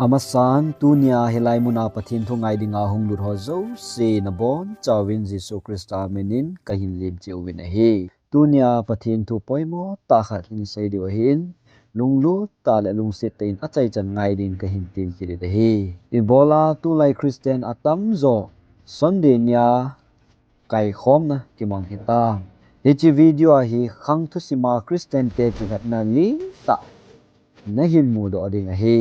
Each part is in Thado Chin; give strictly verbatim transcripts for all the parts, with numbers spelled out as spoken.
Amasan, tunia hilai muna Pathen thu ngai dinga hung lut ho jouse nabonchauvin Jesu Christa minin kahin lemcheh uvin ahi. Tunia Pathen thu poimo tah khat hin sei diu ahin, lunglut tah le lungset tah in achaichan ngai din kahin temkit in ahi. Ibola tulai Christian atamjo Sunday nia kaikhomna kimang hitam. Hiche video a hi khang thusima Christian te kihetna lentah nahin mudoh ding ahi.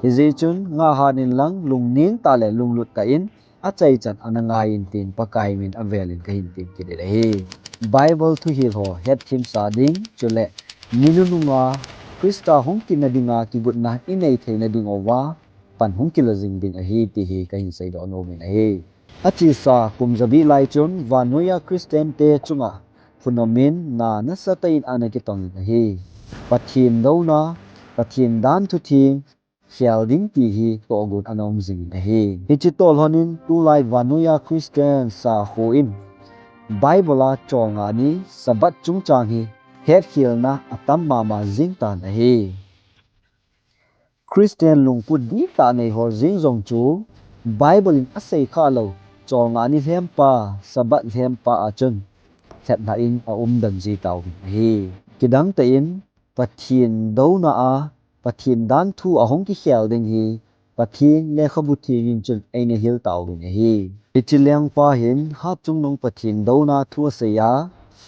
Hijeh chun ngah hat inlang lungnem tah le lunglut tah in achaichan ana ngai in tin Pakai min avelin kahin temkit in ahi. Bible thuhil ho hetthem sah ding, chule mi nununga Christa hung kitna dinga kigotna inei theina dinguva pan hung kila jing ding ahi ti hi kahin seidoh nomin ahi. Achesa kum jabi lai chun vannoiya Christian te chunga phunomin na nasatah in ana kitongin ahi. Pathen douna, Pathen danthu theng khel ding ti hi tohgon ana um jingin ahi. Hiche toh lhonin tulai vannoiya Christian sakho in Bible a cholngah ni Sabbath chungchang hi hetkhelna atam mama jingtan ahi. Christian lungput dihtah neiho jeng jong chu Bible in asei khah lou cholngah ni lhempa, Sabbath lhempa a chun lhepna in aumden ji tauvin ahi. Kidangtah in Pathen douna a Pathen danthu ahung kikhel ding hi Pathen lekhabu thengin chun eina hil tauvin ahi. Hiche lengpa hin hatchungnung Pathen douna thu asei a,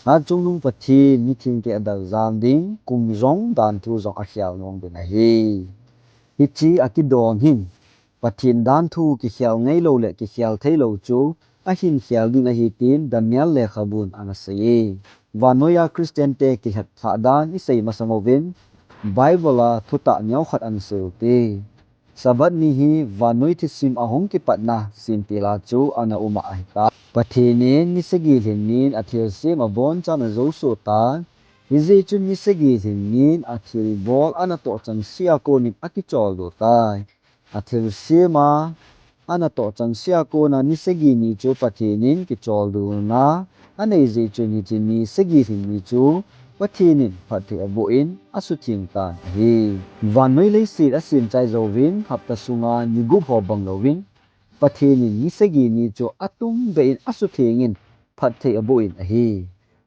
hatchungnung Pathen mithengte adaljan ding kum jong danthu jong akhel nom uvin ahi. Hiche akidong hin Pathen danthu kikhel ngeilou le kikhel theilou chu ahin khel ding ahi tin Daniel lekhabun ana seiye. Vannoiya Christian te kilhep lhah dan isei masang uvin Bible a thutah neokhat ana seiyu hite. Sabbath ni hi vannoi thusim ahung kipatna semtil a chu ana um ahitai. Pathen in ni sagi lhin nin athilsem abonchan ajosoh tan, hijeh chun ni sagi lhin nin athilbol anatoh changseh a konin akicholdo tai. Athilsem a anatoh changseh a kona ni sagi ni chu Pathen in kicholdona anei jeh chun hiche ni sagi lhin ni chu Pathen in phatthei aboh in asutheng tan ahi. Vannoi leiset asem chai jouvin hapta sunga ni gup ho bang louvin Pathen in ni sagi ni chu atumbeh in asuthengin phatthei aboh in ahi.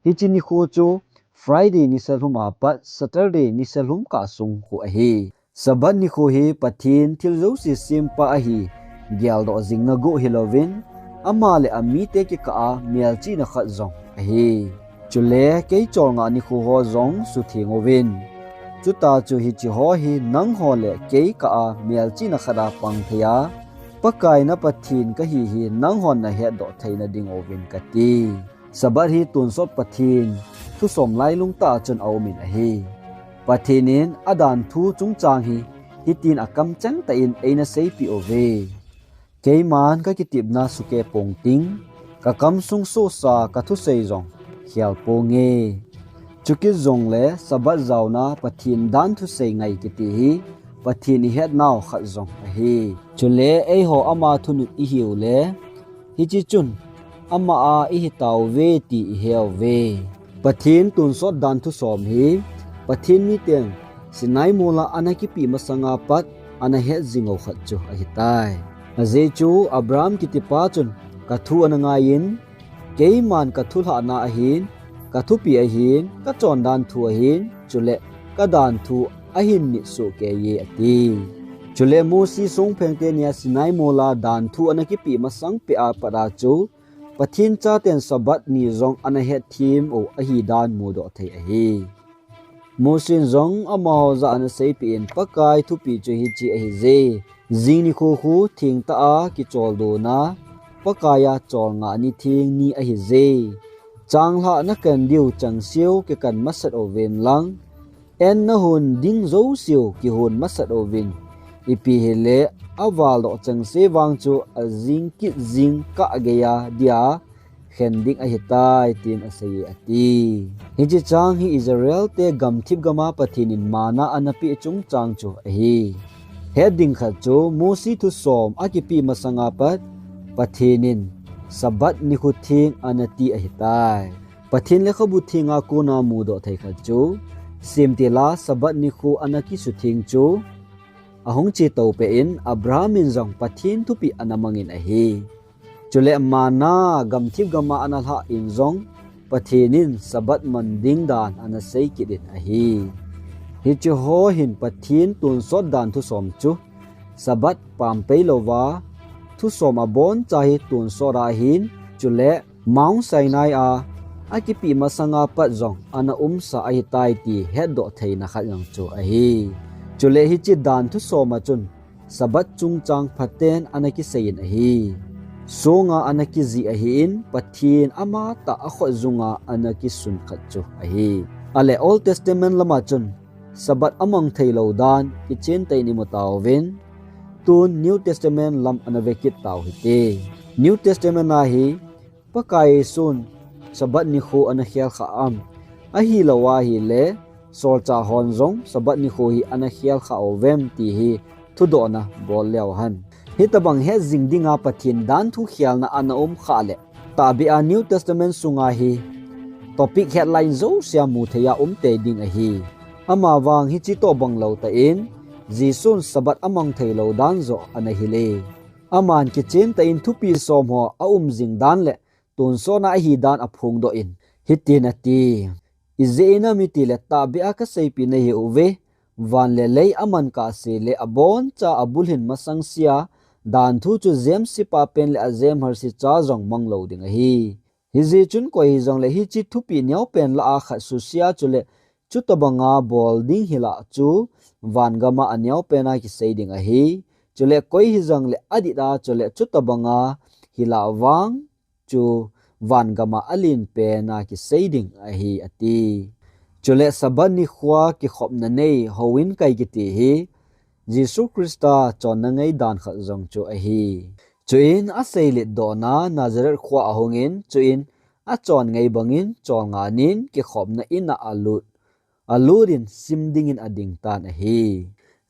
Hiche nikho chu Friday nisa lhum apat Saturday nisa lhum kah sung khu ahi. Sabbath nikho hi Pathen thil jouse sempa ahi geldoh jingna guh hilouvin, ama le amite kikah a melchihna khat jong ahi. Chule kei cholngah nikho ho jong sutheng uvin. Chutah chu hiche ho hi nangho le kei kah a melchihna khat a pang thei a, Pakai na Pathen kahi hi nanghon nahetdoh theina ding uvin kati. Sabbath hi tonsot Pathen thusom lailung tah a chun aumin ahi. Pathen in adanthu chungchang hi hitin akamcheng tah in eina seipeh uve. Keiman kakitepna sukeh pong ting, kakamsung sohsa kathusei jong khel ponge. Chukit jongle Sabbath jaona Pathen danthu sei ngai kiti hi Pathen ihetnau khat jong ahi. Chule eiho ama thunun ihiu le, hiche chun ama a ihitauve ti iheuve. Pathen tonsot danthu som hi Pathen miten Sinai mola ana kipeh masanga pat ana het jingou khat chu ahitai. Ajeh chu Abraham kitipa chun kathu ana ngaiyin, keiman kathulhahna ahin, kathupeh ahin, kachondan thu ahin, chule kadanthu ahin nit sohkeiye ati. Chule Mose songpheng teni a Sinai mola danthu ana kipeh masang peh a pat a chu Pathen chaten Sabbath ni jong ana hetthem u ahidan mudoh thei ahi. Mosen jong amaho jah a ana seipeh in Pakai thupeh chu hiche ahije. Jing nikho khu thengtah a kicholdona Pakai a cholngah ni theng ni ahije. Changlhah nakan diu changseu kikan masat uvin lang, an nahon ding jouseu kihon masat uvin. Ipi hile avaldoh chengse vang chu ajing kit jing kah geiya dia khen ding ahitai tin aseiye ati. Hiche chang hi Israel te gamthip gama Pathen in manna ana peh chungchang chu ahi. Het ding khat chu Mose thusom akipeh masanga pat Pathen in Sabbath nikho theng ana ti ahitai. Pathen lekhabu thenga kona mudoh thei khat chu, semtila Sabbath nikho ana kisutheng chu ahung chetou peh in Abraham in jong Pathen thupeh ana mangin ahi. Chule manna gamthip gama ana lhah in jong Pathen in Sabbath man ding dan ana sei kit in ahi. Hiche ho hin Pathen tonsot dan thusom chu Sabbath pampai louva thusom aboncha hi tonsot ahin, chule Mount Sinai a akipeh masanga pat jong ana umsa ahitai ti hetdoh theina khat jong chu ahi. Chule hiche dan thusom a chun Sabbath chungchang phaten ana kisei in ahi. Songa ana kijih ahin, Pathen amatah akhut jung a ana kisun khat chu ahi. Ahile Old Testament lama chun Sabbath amang thei lou dan kichen tah in imu tauvin, tun New Testament lam ana ve kit tau hite. New Testament a hi Pakai Jesun Sabbath nikho ana khel kha am, ahilou ahile solchah hon jong Sabbath nikho hi ana khel kha uvem ti hi thudohna bol leu hen. Hitobang het jing dinga Pathen dan thu khelna ana um khah le, tahbeh a New Testament sunga hi topic headline jousea mu thei a um tei ding ahi. Amavang hiche toh bang lou tah in Jesun Sabbath amang thei lou dan joh ana hil e. Aman kichen tah in thupeh som ho aum jing dan le tonsot na ahi dan aphongdoh in hitin ati, ijeh inem itile tahbeh a kaseipeh nahi uve, van le lei aman kahse le aboncha abulhin masang sea, dan thu chu James sepa pen le a James Hershey cha jong mang lou ding ahi. Hijeh chun koi hijongle hiche thupeh neopen lah a khat suse a chule chutobanga bol ding hilah chu van gam a aneopen a kisei ding ahi. Chule koi hijongle adih a chule chutobanga hilah vang chu van gam a alenpen a kisei ding ahi, ati. Chule Sabbath nikho a kikhopna nei houin kai kiti hi Jesu Christa chonna ngaidan khat jong chu ahi. Chuin aseilet dohna Nazareth kho a ahungin, chuin achon ngai bangin cholngah nin kikhopna in a alut, alut in sim dingin ading tan ahi.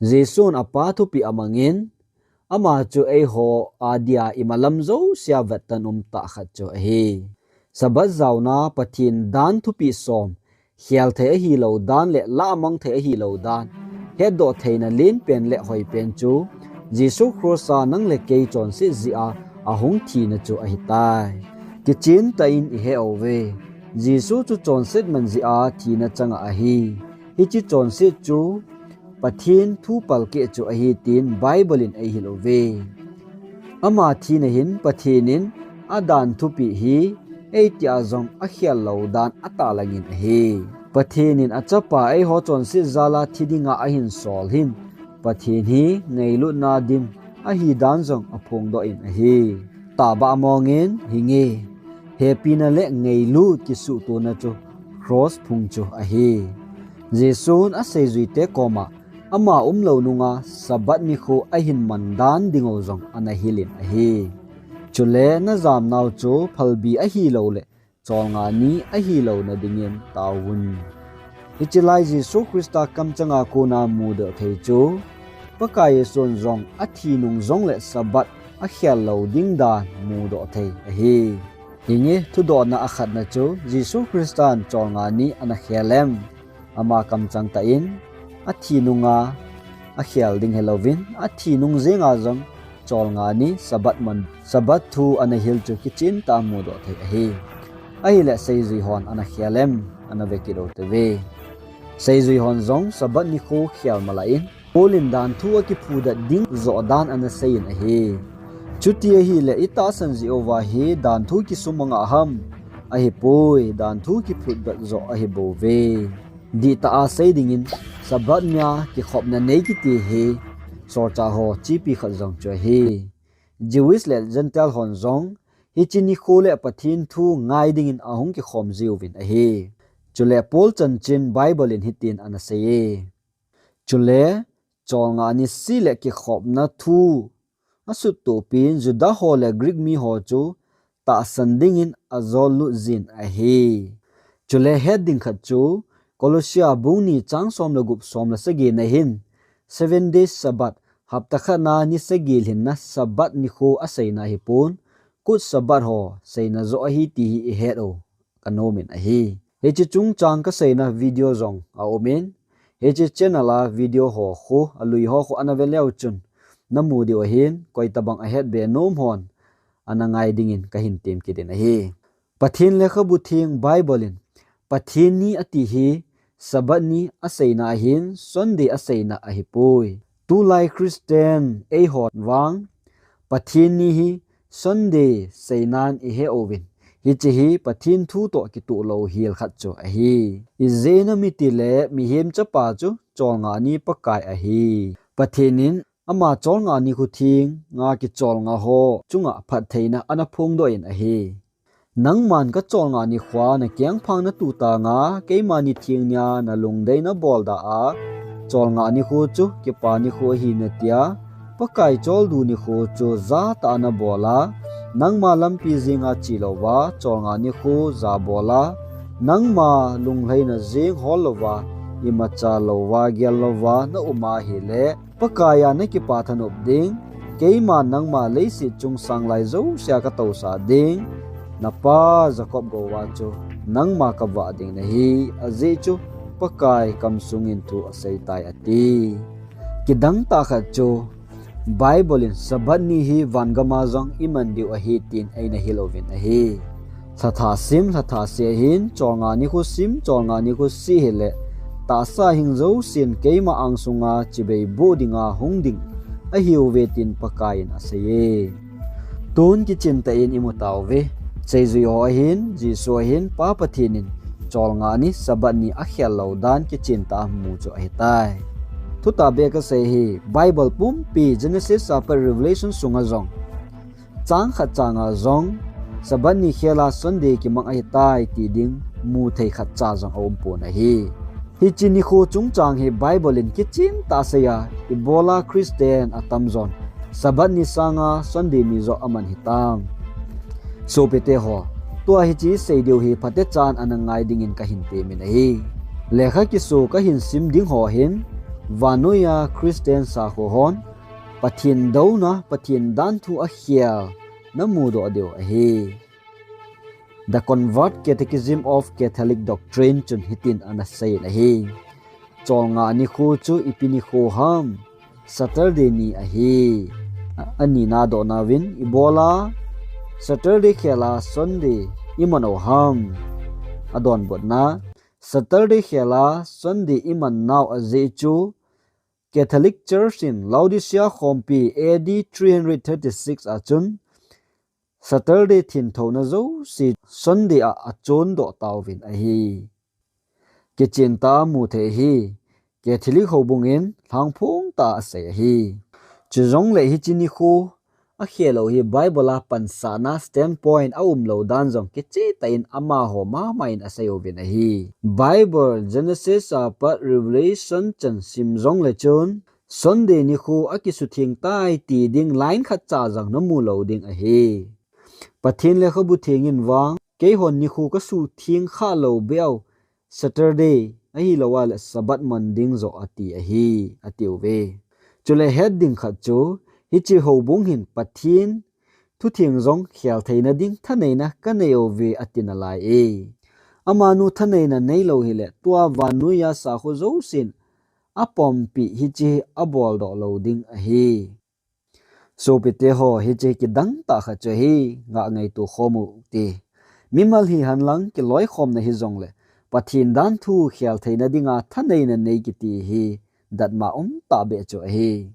Jesun apa thupeh amangin, ama chu eiho adia imalam jousea vettan um tah khat chu ahi. Sabbath jaona Pathen dan thupeh som khel thei ahilou dan le lah a mang thei ahilou dan hetdoh theina lenpen le hoipen chu Jesu Cross a nang le kei chonset jeh a ahung thina chu ahitai. Kichen tah in ihe uve. Jesu chu chonset man jeh a thina chang a ahi. Hiche chonset chu Pathen thu palkeh chu ahi tin Bible in eihil uve. Ama thina hin Pathen in adan thupeh hi eiti a jong akhel lou dan atahlangin ahi. Pathen in achapa eiho chonset jal a thi dinga ahin sol hin Pathen hi ngailutna dim ahi dan jong aphongdoh in ahi. Tahbeh mongin hinge, hepina le ngailut kisuhtona chu Cross phung chu ahi. Jesun aseijuite koma ama umlou nunga Sabbath nikho ahin man dan ding u jong ana hilin ahi. Chule najamnau chu phalbi ahilou le cholngah ni ahilou na dingin taovun. Hiche lai Jesu Christa kamchanga kona mudoh thei chu, Pakai Jesun jong athi nung jongle Sabbath akhel lou ding dan mudoh thei ahi. Hinge thudohna akhatna chu Jesu Christan cholngah ni ana khel em? Ama kamchang tah in athi nunga akhel ding hilouvin, athi nung jenga jong cholngah ni Sabbath man, Sabbath thu ana hil chu kichen tah a mudoh thei ahi. Ahile seijui hon ana khel em? Ana ve kit u hite. Seijui hon jong Sabbath nikho khel malah in, Paul in dan thu akiphutdoh ding joh dan ana seiyin ahi. Chuti ahile itahsan jeh uva hi dan thu kisumang a ham? Ahipoi, dan thu kiphutdoh joh ahibouve. Dihtah a sei dingin, Sabbath nia kikhopna nei kiti hi solchah ho chepi khat jong chu ahi. Jewish le Gentile hon jong hiche nikho le Pathen thu ngai dingin ahung kikhom jiuvin ahi. Chule Paul chanchin Bible in hitin ana seiye. Chule cholngah ni seh le kikhopna thu asuttohpin Juda ho le Greek mi ho chu tahsan dingin ajollut jin ahi. Chule het ding khat chu Colossians bung ni chang som le gup, som le sagi na hin, Seven Day Sabbath, hapta khat na ni sagi lhinna Sabbath nikho aseina ahipon, kut Sabbath ho seina joh ahi ti hi ihet u kanomin ahi. Hiche chungchang kaseina video jong aumin, Hiche channel a video ho khu, alui ho khu ana ve leu chun, namu diu ahin, koi tabang ahet be nom hon, ana ngai dingin kahin temkit in ahi. Pathen Lekhabu Theng Bible in, Pathen ni ati hi, Sabbath ni aseina ahin, Sunday aseina ahipoi. Tulai Christian eihon vang, Pathen ni hi Sunday seinan ihe uvin. Hiche hi Pathen thu toh kitoh lou hel khat chu ahi. Ijeh inem itile mihem chapa chu cholngah ni Pakai ahi. Pathen in ama cholngah nikho theng a kicholngah ho chunga phattheina ana phongdoh in ahi. Nangman kacholngah nikho a nakengphang natu tang a, keima ni theng nia nalungdei nabol da a, cholngah nikho chu kipa nikho ahi natia, Pakai choldo nikho chu jatah a nabol a, nangma lampi jenga che louva, cholngah nikho jabol a, nangma lunglhaina jeng hol louva, imacha louva, gel louva, na um ahile, Pakai a nakipa thanop ding, keiman nangma leiset chung sang lai jousea katousah ding, napa Jacob gou a chu nangma kavah ding nahi, ajeh chu Pakai kamsung in thu aseitai ati. Kidang tah khat chu, Bible in Sabbath ni hi van gam a jong iman diu ahi tin eina hil uvin ahi. Lhatha sim, lhatha se ahin, cholngah nikho sim, cholngah nikho se hile, tahsa hing jousen keima angsunga chibai boh dinga hung ding ahiuve tin Pakai in aseiye. Tun kichen tah in imu tauve. Seijui ho ahin, Jesu ahin, Pa Pathen in cholngah ni, Sabbath ni akhel lou dan kichen tah a mu chu ahitai. Thutah beh kasei hi, Bible pumpi Genesis a pat Revelation sunga jong, chang khat chang a jong, Sabbath ni khel a Sunday kimang ahitai ti ding mu thei khat cha jong aumpon ahi. Hiche nikho chungchang hi Bible in kichen tah a asei a, ibola Christian atamjon Sabbath ni sanga Sunday ni joh aman hitam? Sopite ho, tua hiche sei diu hi phatechan ana ngai dingin kahin temin ahi. Lekha kiso kahin sim ding ho hin, vannoiya Christian sakho hon, Pathen douna, Pathen danthu akhel namudoh diu ahi. The Convert's Catechism of Catholic Doctrine chun hitin ana seiyin ahi. Cholngah nikho chu ipi nikho ham? Saturday ni ahi. A, ani nadohna uvin ibola Saturday khel a Sunday iman u ham? Adonbutna, Saturday khel a Sunday iman nau ajeh chu Catholic Church in Laodicea khompi A D three hundred thirty-six a chun Saturday thinthouna jouse Sunday a achondoh tauvin ahi. Kichen tah a mu thei ahi. Catholic houbung in lhangphong tah a asei ahi. Chujongle hiche nikho akhel u hi Bible a pansahna standpoint aumlou dan jong kichen tah in amaho mama in asei uvin ahi. Bible Genesis a pat Revelation chan sim jongle chun Sunday nikho akisutheng tai ti ding line khat cha jong namu lou ding ahi. Pathen Lekhabu Theng in vang, keihon nikho kasutheng kha lou beh u Saturday, ahilou leh Sabbath man ding joh ati ahi, atiuve. Chule het ding khat chu, hiche houbung hin Pathen thutheng jong khel theina ding thaneina kanei uve ati nalai e. Amanu thaneina neilou hileh, tua vannoiya sakho jousen apompi hiche abol doh lou ding ahi. Sopite ho, hiche kidang tah khat chu ahi, ngah ngaito khom u hite. Mimal hihen lang kiloikhomna hijongle, Pathen danthu khel theina dinga thaneina nei kiti hi datmo um tah beh chu ahi.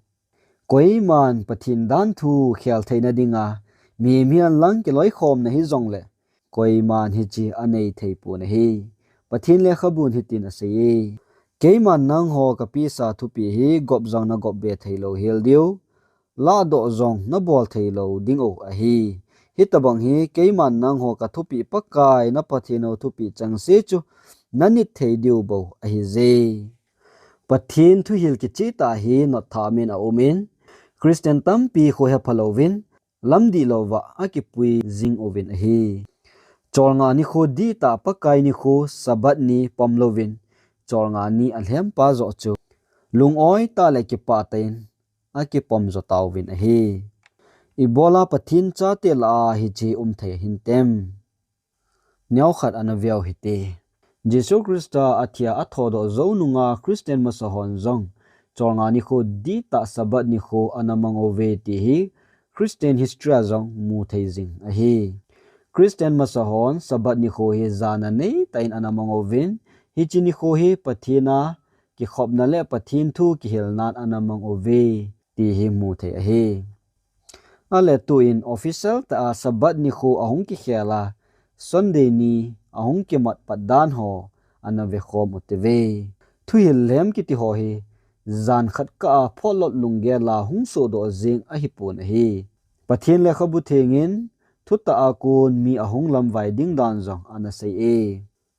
Koiman Pathen danthu khel theina dinga mihem hihen lang kiloikhomna hijongle, koiman hiche anei thei pon ahi. Pathen Lekhabun hitin aseiye, Keiman nangho kapehsa thupeh hi gop jong nagop be theilou hel diu, lahdoh jong nabol theilou dingu ahi. Hitobang hi keiman nangho kathupeh Pakai na Pathen u thupeh chengse chu nanit thei diu bou ahije. Pathen thuhil kichehtah hi notthah min aumin, Christian tampi khohepha louvin, lamdih louva akipui jing uvin ahi. Cholngah nikho dihtah Pakai nikho Sabbath ni pom louvin, cholngah ni alhempa joh chu lung-oi tah le kipah tah in akipom jo tauvin ahi. Ibola Pathen chate lah a hiche um thei ahintem? Neokhat ana veu hite. Jesu Christa athia athodoh jou nunga Christian masahon jong cholngah nikho dihtah Sabbath nikho ana mang uve ti hi Christian history a jong mu thei jing ahi. Christian masahon Sabbath nikho hi jana neitah in ana mang uvin, hiche nikho hi Pathen a kikhopna le Pathen thu kihilnan ana mang uve ti hi mu thei ahi. Ale tuin official tah a Sabbath nikho ahung kikhel a, Sunday ni ahung kimat pat dan ho ana vekhom u hite. Thuhil lhem kiti ho hi jan khat kah a photlot lunggel a hung sohdoh jeng ahipon ahi. Pathen Lekhabu Theng in thutah a kon mi ahung lamvai ding dan jong ana sei e.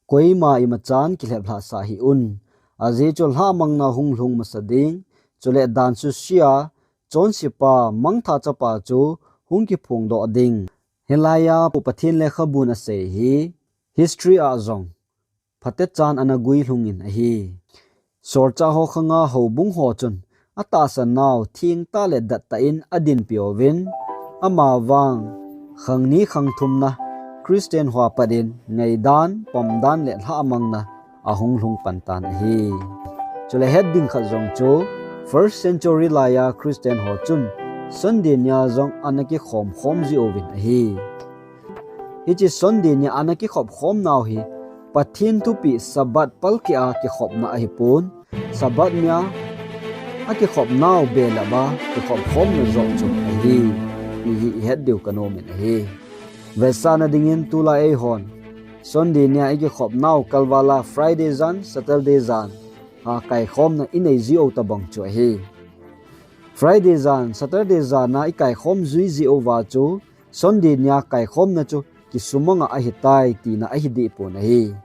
Koima imachan kilheplhah sah hih un. Ajeh chu lhahmangna hung lhung masa ding, chule dan susia, chonsepa, mangthah chapa chu hung kiphongdoh ding. Hilai a Pathen Lekhabun asei hi history a jong phatechan ana guilhung in ahi. Solchah ho khanga houbung ho chun atahsan nau thengtah le dettah in adinpi uvin, amavang khang ni khang thumna Christian ho a pat in ngaidan, pamdan le lhahmangna ahung lhung pan tan ahi. Chule het ding khat jong chu first century lai a Christian ho chun Sunday nia jong ana kikhom khom ji uvin ahi. Hiche Sunday nia ana kikhop khom nau hi Pathen thupeh Sabbath palkeh a kikhopna ahipon, Sabbath nia akikhop nau belap a kikhop khomna joh chu ahi, ti hi ihet diu kanom in ahi. Vetsahna dingin tulai eihon Sunday nia ikikhop nau kalval a Friday jan, Saturday jan a kaikhomna inei ji u tobang chu ahi. Friday jan, Saturday jan a ikaikhom jui ji uva chu Sunday nia kaikhomna chu kisumanga ahitai tina ahi dehpon ahi.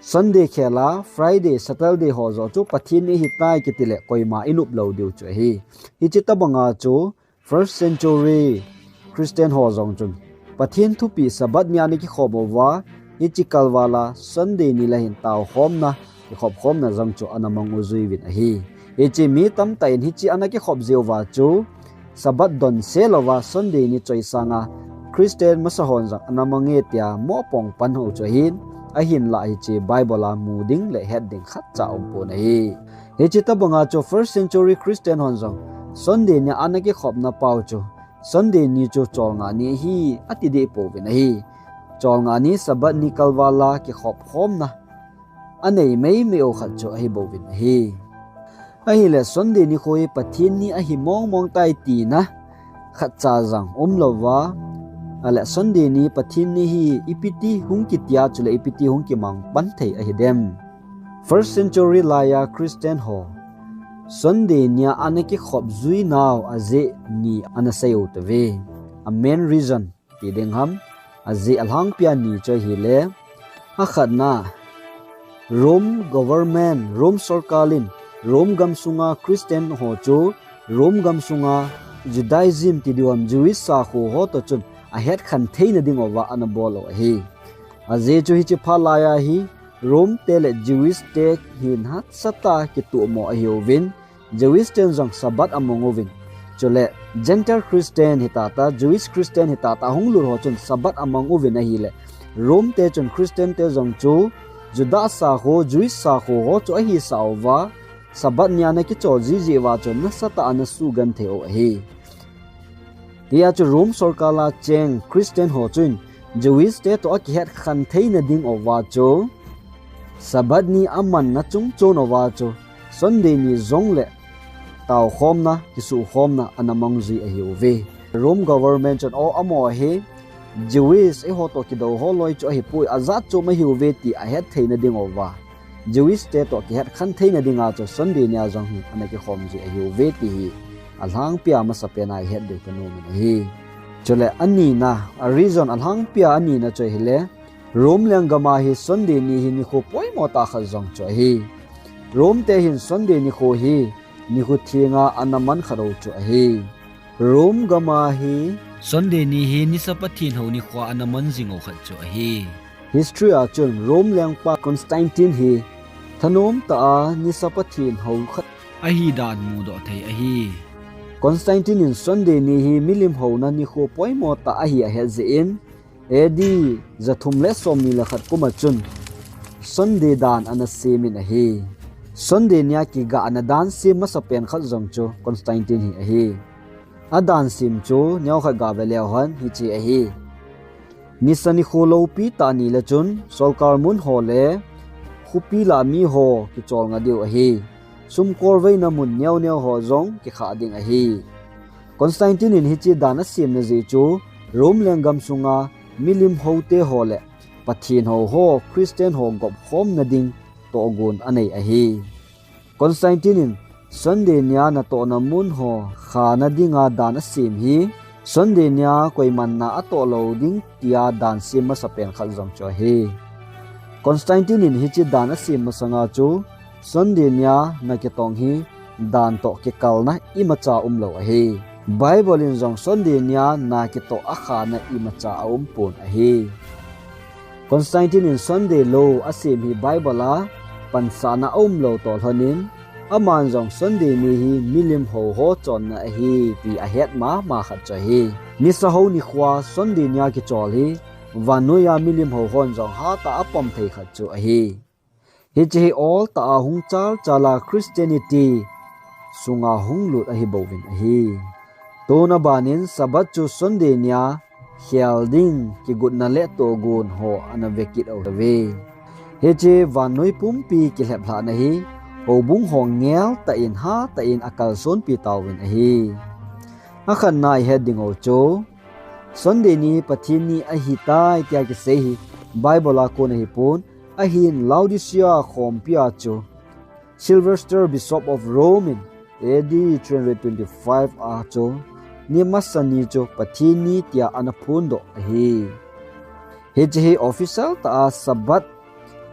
Sunday khel a Friday, Saturday ho joh chu Pathen ni ahitai kiti le koima inop lou diu chu ahi. Hiche tobanga chu first century Christian ho jong chun Pathen thupeh Sabbath nia ana kikhom uva, hiche kalval a Sunday ni le hin taokhomna, kikhop khomna jong chu ana mang u jui uvin ahi. Hiche mi tamtah in hiche ana kikhop ji uva chu Sabbath don se louva Sunday ni choi sanga Christian masahon jong ana mang e tia mopohna pan u chu ahin, ahinlah hiche Bible a mu ding le het ding khatcha umpon ahi. Hiche tobanga chu first century Christian hon jong Sunday ni ana kikhopna pau chu Sunday ni chu cholngah ni ahi ati dehpouvin ahi. Cholngah ni Sabbath ni kalval a kikhop khomna anei meimei u khat chu ahi bouvin ahi. Ahile Sunday nikho hi Pathen ni ahi mongmong tai tina khatcha jong umlouva, ale Sunday ni Pathen ni hi ipiti hung kitia chule ipiti hung kimang pan thei ahi dem. First century lai a Christian ho Sunday nia ana kikhop jui nau ajeh ni ana sei u hite. A main reason ti ding ham, ajeh alhangpia ni chu ahile, akhatna, Rome government, Rome sorkar in Rome gamsunga Christian ho chu Rome gamsunga Judaism ti diu ham, Jewish sakho ho toh chun ahetkhen theina diuva ana bol u ahi. Ajeh chu hiche phat lai a hi Rome te le Jewish te hin hahsatah a kitohmo ahiuvin, Jewish ten jong Sabbath amang uvin, chule Gentile Christian hita ta, Jewish Christian hita ta, ahung lut ho chun Sabbath amang uvin ahile, Rome te chun Christian te jong chu Judah sakho, Jewish sakho ho chu ahisah uva, Sabbath nia ana kichol jiji uva chu nasatah a ana sugenthei u ahi. Hia chu Rome sorkar a cheng Christian ho chun Jewish te toh akihetkhen theina diuva chu Sabbath ni amanna chungchon uva chu Sunday ni jongle taokhomna, kisukhomna ana mang jui ahiuve. Rome government chun, o, amaho hi Jewish eiho toh kidou ho loi chu ahipoi, ajat chom ahiuve ti ahet theina diuva, Jewish te toh kihetkhen theina dinga chu Sunday nia jong hi ana kikhom jui ahiuve ti hi alhangpia masapen a ihet diu kanom in ahi. Chule anina, a reason alhangpia anina chu ahile, Rome lenggam a hi Sunday ni hi nikho poimo tah khat jong chu ahi. Rome te hin Sunday nikho hi nikho thenga ana man khat u chu ahi. Rome gam a hi Sunday ni hi nisa Pathen hou nikho a ana man jing u khat chu ahi. History a chun Rome lengpa Constantine hi thanom tah a nisa Pathen hou khat ahi dan mudoh thei ahi. Constantine in Sunday ni hi milim houna nikho poimo tah ahi ahet jeh in, A D jathum le somni le khat kum a chun Sunday dan ana semin ahi. Sunday nia kigahna dan sem masapen khat jong chu Constantine hi ahi. Adan sem chu neokhat gave leu hen hiche ahi. Nisa nikho loupi tah nile chun solkar mun ho le khopi lah miho kicholnga diu ahi. Sumkolveina mun neoneo ho jong kikhah ding ahi. Constantine in hiche dan asemna jeh chu Rome lenggam sunga milim houte ho le Pathen hou ho, Christian ho gopkhomna ding tohgon anei ahi. Constantine in Sunday nia natohna mun ho khana dinga dan asem hi Sunday nia koiman na atoh lou ding tia dan sem masapen khat jong chu ahi. Constantine in hiche dan asem masanga chu Sunday nia na kitong hi dan toh kikalna imacha umlou ahi. Bible in jong Sunday nia na kitoh akhana imacha aumpon ahi. Constantine in Sunday law asem hi Bible a pansahna aumlou toh lhonin, aman jong Sunday ni hi milim hou ho chonna ahi ti ahet mama khat chu ahi. Nisa hou nikhoa Sunday nia kichol hi vannoiya milim hou hon jong hatah a apom thei khat chu ahi. Hiche hi oltah a hung chalchal a Christianity sunga hung lut ahibouvin ahi. Tun abanin Sabbath chu Sunday nia khel ding kigotna le tohgon ho ana vekit uve. Hiche vannoi pumpi kilheplhahna hi houbung ho ngeltah in hatah in akalsonpi tauvin ahi. Akhatna ihet dingu chu Sunday ni Pathen ni ahitai tia kisei hi Bible a kon ahipon, ahin Laodicea khompia chu Sylvester, Bishop of Rome in A D three hundred twenty-five a chu ni masa ni chu Pathen ni tia ana phondoh ahi. Hiche hi official tah a Sabbath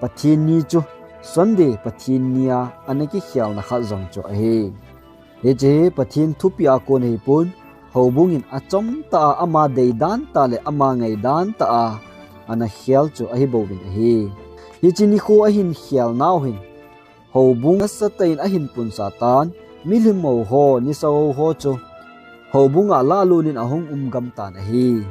Pathen ni chu Sunday Pathen nia ana kikhelna khat jong chu ahi. Hiche hi Pathen thupia kon ahipon, houbung in achomtah a ama deidan tah le ama ngaidan tah a ana khel chu ahibouvin ahi. Hiche nikho ahin khelnau hin houbung nasatah in ahin punsah tan, milim hou ho, nisa hou ho chu houbung a lalut in ahung umgam tan ahi.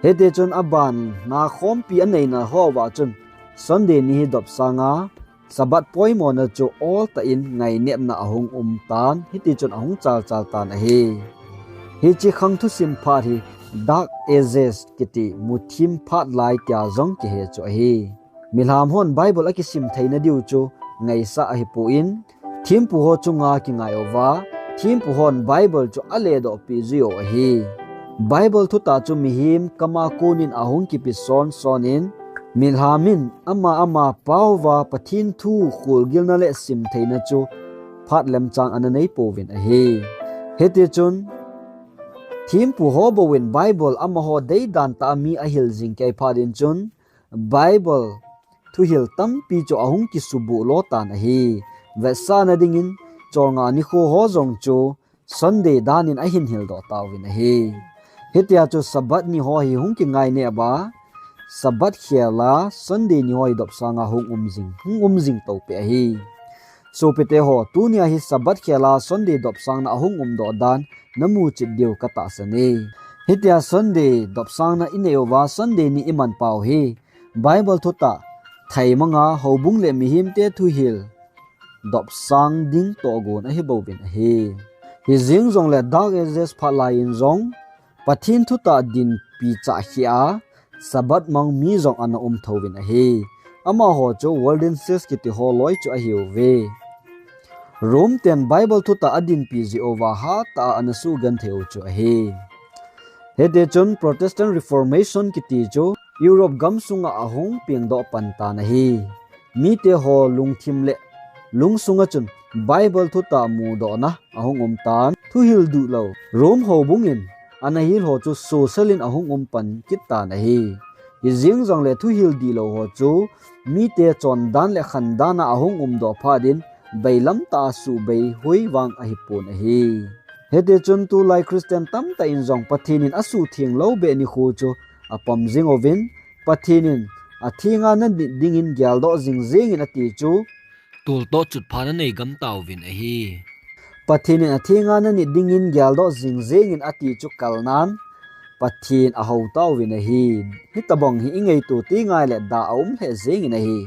Hitichun aban na khompi aneina hoa chun Sunday ni hi dopsanga Sabbath poimona chu oltah in ngainepna ahung umtan, hitichun ahung chalchal tan ahi. Hiche khang thusim phat hi Dark Ages kiti muthim phat lai tia jong kihe chu ahi. Milham hon Bible akisim theina diu chu ngaisah ahipon, thempu ho chunga kingai uva, thempu hon Bible chu aledohpi jiu ahi. Bible thutah chu mihem kama konin ahung kipe sonsonin, milham in ama ama paova Pathen thu kholgilna le simtheina chu phat lemchang ana neipouvin ahi. Hitichun thempu ho bouvin Bible amaho deidan tah a mi ahil jing kei phat in chun, Bible thuhil tampi chu ahung kisubuh lo tan ahi. Vetsahna dingin, cholngah nikho ho jong chu Sunday danin ahin hildoh tauvin ahi. Hitia chu Sabbath ni ho hi hung kingainep a, Sabbath khel a Sunday ni ho hi dopsanga hung um jing, hung um jing tohpeh ahi. Sopite ho, tunia hi Sabbath khel a Sunday dopsangna ahung umdoh dan namu cheh diu katahsan e. Hitia Sunday dopsangna inei uva Sunday ni imanpau hi Bible thutah thaimanga houbung le mihemte thuhil dopsang ding tohgon ahibouvin ahi. Hijeng jongle Dark Ages phat laiyin jong Pathen thutah dinpi chah kheh a Sabbath mang mi jong ana um thouvin ahi. Amaho chu Waldenses kiti ho loi chu ahiuve. Rome ten Bible thutah adinpi jeh uva hatah a ana sugenthei u chu ahi. Hitichun Protestant Reformation kiti chu Europe gamsunga ahung pengdoh pan tan ahi. Mite ho lungthim le lungsunga chun Bible thutah mudohna ahung um tan, thuhil dihlou Rome houbung in ana hil ho chu sosel in ahung um pan kit tan ahi. Hijeng jongle thuhil dihlou ho chu mite chondan le khandan a ahung umdoh phat in bailam tah a suhbei hoi vang ahipon ahi. Hitichun tulai Christian tamtah in jong Pathen in asuhtheng lou beh nikho chu apom jing uvin, Pathen in athenga nanit dingin geldoh jingjeng in ati chu, toltoh chutpha nanei gam tauvin ahi. Pathen in athenga nanit dingin geldoh jingjeng in ati chu kalnan Pathen ahou tauvin ahi. Hitobang hi ingaito teng le dah aum lheh jeng in ahi.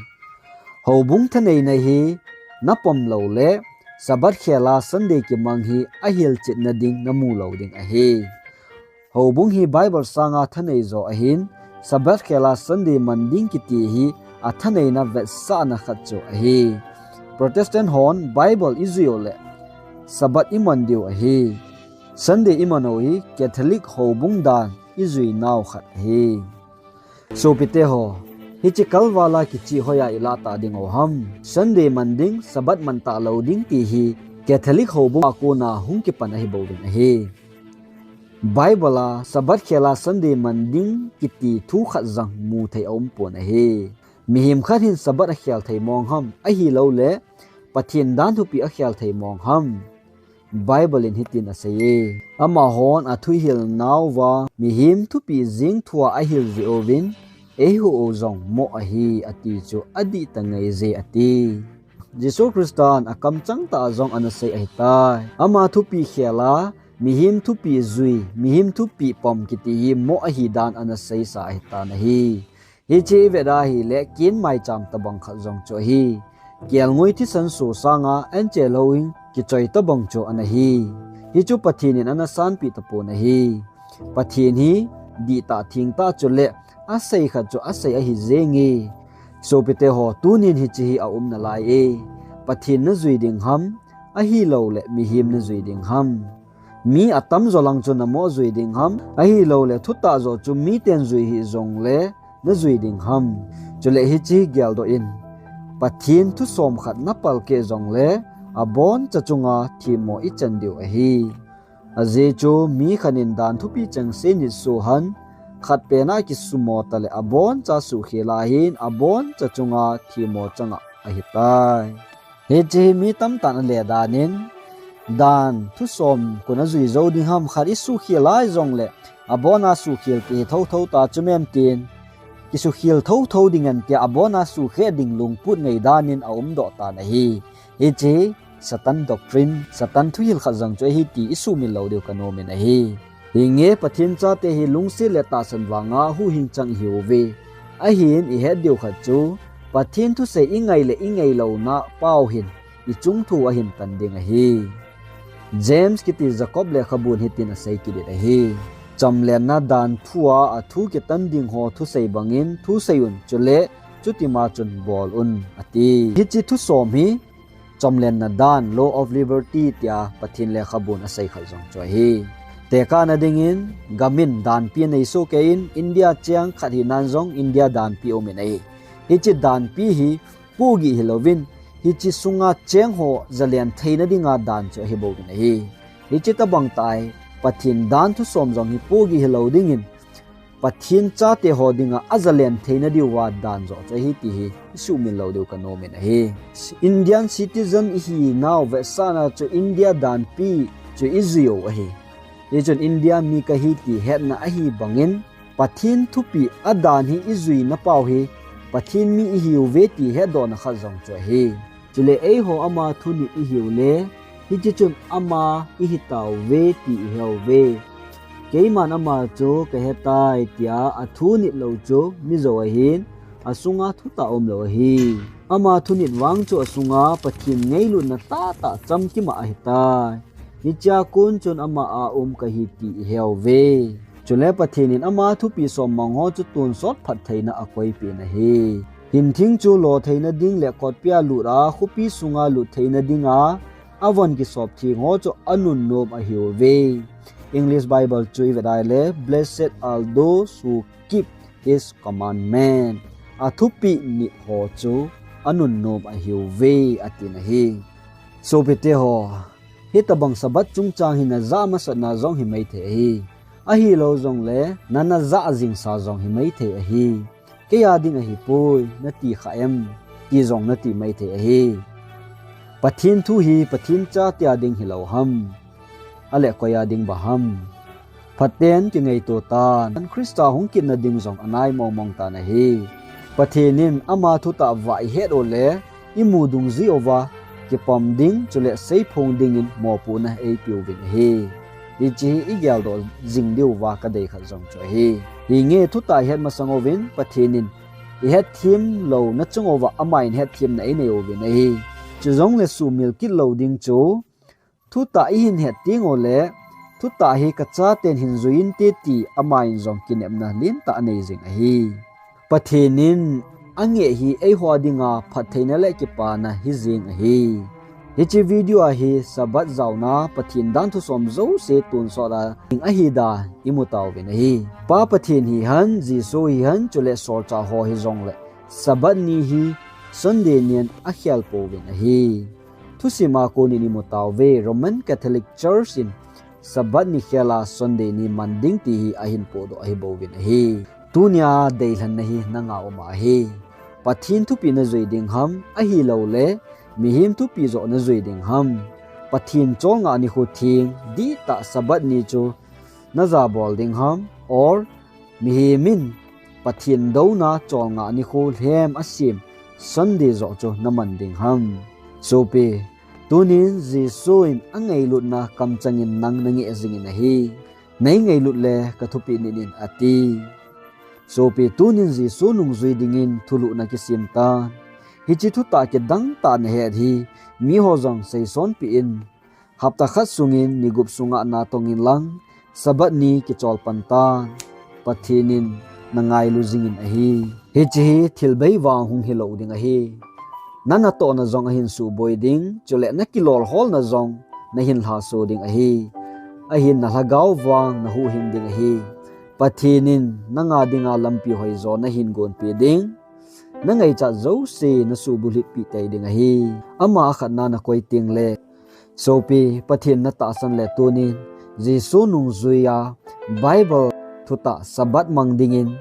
Houbung thaneina hi napom lou le Sabbath khela Sunday kimang hi ahilchetna ding namu lou ding ahi. Houbung hi Bible sanga thanei jo ahin, Sabbath khela Sunday man ding kiti hi athaneina vetsahna khat chu ahi. Protestant hon Bible ijui u le Sabbath iman diu ahi. Sunday iman u hi Catholic houbung dan ijui nau khat ahi. Sopite ho, hiche kalvala kichih hoiya ilah tah ding u ham? Sunday man ding, Sabbath man talou ding ti hi Catholic houbung a kona hung kipan ahi bouvin ahi. Bible a Sabbath khela Sunday man ding kiti thu khat jong mu thei aum pon ahi. Mihem khat hin Sabbath akhel thei mong ham, ahilouleh Pathen dan thupi akhel thei mong ham? Bible in hitin asei e, amahon athuhil nauva mihem thupi jeng thua ahil jeh uvin, eiho u jong mo ahi, ati chu adih ta ngai je ati. Jesu Christan akamchang tah a jong ana sei ahitai. Ama thupi khela, mihem thupi jui, mihem thupi pom kiti hi mo ahi dan ana seisa ahitan ahi. Hiche ivet a ahile kin maicham tabang khat jong chu ahi. Kelngoi thisan so sanga anche lou in kichoi tabang chu ana hi. Hichu Pathen in ana sanpeh tapon ahi. Pathen hi dihtah thengtah chule asei khat chu asei ahi jenge. Sopite ho, tunin hiche hi aum nalai e. Pathen najui ding ham, ahilouleh mihem najui ding ham? Mi atamjo lang chu namo jui ding ham, ahilouleh thutah joh chu miten jui hih jongle najui ding ham? Chule hiche geldoh in, Pathen thusom khat napalkeh jongle, aboncha chunga themmo ichan diu ahi. Ajeh chu mi khat in dan thupi chengse nit suh hen, khat pen a kisumo tale aboncha suhkhel ahin, aboncha chunga themmo chang ahitai. Hiche hi mi tamtah in ale danin, dan thusom koi in ajui jou ding ham, khat isuhkhel lai jongle, abona suhkhel kihi thotho ta chu mem tin, kisuhkhel thotho ding hen tia abona suhkhel ding lungput ngei danin aumdoh tan ahi. Hiche Satan doctrine, Satan thuhil khat jong chu ahi ti isuhmil lou diu kanom in ahi. Hinge Pathen chate hi lungset le tahsan vanga huhhing chang ihiuve. Ahin ihet diu khat chu, Pathen thusei ingai le ingailouna pao hin ichung thu ahin tan ding ahi. James kiti Jacob lekhabun hitin asei kit in ahi. Chamlenna dan thua athu kitan ding ho thusei bangin thusei un, chule chutima chun bol un, ati. Hiche thusom hi chamlenna dan, law of liberty, tia Pathen lekhabun asei khat jong chu ahi. Tekahna dingin, gamin danpi anei sohkei in, India cheng khat hinan jong India danpi aumin ahi. Hiche danpi hi pohgih hilouvin, hiche sunga cheng ho jalen theina dinga dan chu ahi bouvin ahi. Hiche tabang tah a Pathen dan thusom jong hi pohgih hilou dingin, Pathen chate ho dinga ajalen theina diuva dan joh chu ahi ti hi isuhmil lou diu kanom in ahi. Indian citizen ihinau vetsahna chu India danpi chu ijui u ahi. Hichun India mi kahi ti hetna ahi bangin, Pathen thupi adan hi ijuina pau hi Pathen mi ihiuve ti hetdohna khat jong chu ahi. Chule eiho ama thunit ihiu le, hiti chun ama ihitauve ti iheuve. Keiman ama chu kahetai tia athunit lou chu mijou ahin, asunga thutah umlou ahi. Ama thunit vang chu asunga Pathen ngailutna tahtah chamkima ahitai. Hichea kon chun ama a um kahi ti iheuve. Chule Pathen in ama thupi som mang ho chu tonsot phattheina akoipeh in ahi. Hinthing chu lo theina ding le kotpia lut a, khopi sunga lut theina dinga, avon kisop theng ho chu anunnom ahiuve. English Bible chu ivet a ahile, Blessed are those who keep his commandment. Athupeh nit ho chu anunnom ahiuve, atin ahi. Sopite ho, hitobang Sabbath chungchang hi najah masatna jong himaithei ahi. Ahilou jongle, na najah jingsa jong himaithei ahi. Keia ding ahipoi, nati kha em, ti jong nati maithei ahi. Pathen thu hi Pathen chatea ding hilou ham? Ahile koia ding ba ham? Phaten kingaito tan, Christa hung kitna ding jong anai mongmong tan ahi. Pathen in ama thutah vah ihet u le, imu dungjuiuva kipom ding, chule seiphong dingin mopohna eipeuvin ahi. Hiche hi igeldoh jing diuva kadei khat jong chu ahi. Hinge thutah ihet masang uvin Pathen in ihetthem louna chung uva amahin hetthemna einei uvin ahi. Chujongle sumil kit lou ding chu, thutah ihin het teng uleh, thutah hi kachaten hin jui inte ti amahin jong kinepna lentah anei jing ahi. Pathen in angeh hi eiho dinga phattheina le kipana hijing ahi. Hiche video a hi Sabbath jaona Pathen danthu som jouse tonsot a ding ahidan imu tauvin ahi. Pa Pathen hihen, Jesu hihen, chule solchah ho hijongle Sabbath ni hi Sunday nin akhel pouvin ahi. Thusim a konin imu tauve, Roman Catholic Church in Sabbath ni khel a Sunday ni man ding ti hi ahin podoh ahibouvin ahi. Tunia deilhenna hi nanga um ahi. Pathen thupeh najui ding ham, ahilouleh mihem thupeh joh najui ding ham? Pathen cholngah nikho theng dihtah Sabbath ni chu najabol ding ham, or mihem in Pathen douna cholngah nikho lhem asem Sunday joh chu naman ding ham? Sopi, tunin Jesu in angailutna kamchangin nang nangeh jingin ahi. Neingailut le kathupeh nitin ati. Sopi, tunin Jesu nungjui dingin thulhuhna kisem tan. Hiche thutah kidangtah nahet hi miho jong seisonpeh in. Hapta khat sungin ni gup sunga natong inlang, Sabbath ni kichol pan tan. Pathen in nangailu jingin ahi. Hiche hi thil bei vang hung hilou ding ahi. Nanatohna jong ahin suboi ding, chule nakilolholna jong nahin lhaso ding ahi. Ahin nalhagao vang nahuhhing ding ahi. Pathen in nanga dinga lampi hoijo nahin gonpeh ding. Nangaichat jouse nasuhbulhitpeh tei ding ahi. Ama akhatna nakoi tengle, sopi, Pathen natahsan le tunin Jesu nungjuia Bible thutah Sabbath mang dingin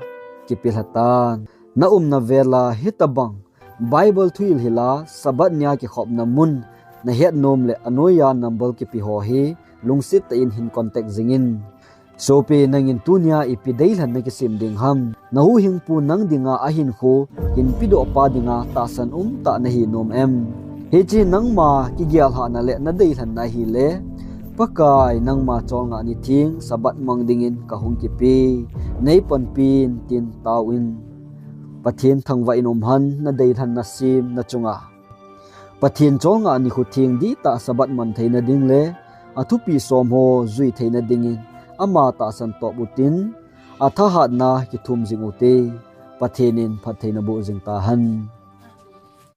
kipelha tan. Naumna vela hitobang Bible thuhil hila Sabbath nia kikhopna mun nahet nom le anoiya number kipe ho hi lungset tah in hin contact jingin. Sopi, nangin tunia ipi deilhen nakisem ding ham? Nahuhhingpu nang dinga ahinkho hinpedohpa dinga tahsan umtah nahi nom em? Hiche nangma kigellhahna le nadeilhenna ahile, Pakai, nangma cholngah ni theng Sabbath mang dingin kahung kipe, neipanpin tin taovin. Pathen thangvah in umhen, nadeilhen nasem nachunga. Pathen cholngah nikho theng dihtah Sabbath man theina ding le athupeh som ho jui theina dingin ama tahsan top utin, athahatna kithum jing ute. Pathen in phatthei naboh jing tahen.